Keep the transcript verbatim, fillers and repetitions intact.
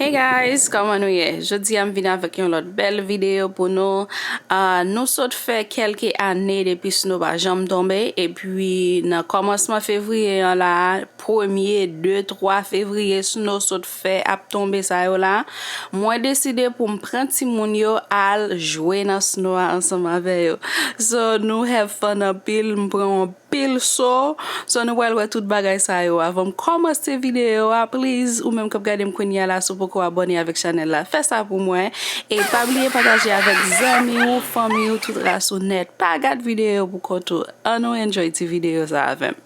Hey guys, kòman nou ye? Jodi a m vin avèk yon lòt bèl videyo pou nou. Ah, nou sot fè kèlke ane depi snow pa janm tonbe, epi nan kòmansman fevriye an la, premye, de, twa fevriye, snow sot fè ap tonbe sa yo la. Mwen deside pou m pran timoun yo al jwe nan snow a ansanm avè yo. So, nou have fun anpil, m pran yon pil so. So, nou pral wè tout bagay sa yo. Avan m kòmanse videyo a, please, ou menm k ap gade m kounye a la, si w poko abòne avèk chanèl la, fè sa pou mwen. E pa bliye pataje avèk zanmi ou, fanmi ou, tout ras ou nèt. Pa gad videyo pou kont ou. Ann nou enjoy ti videyo sa avè m.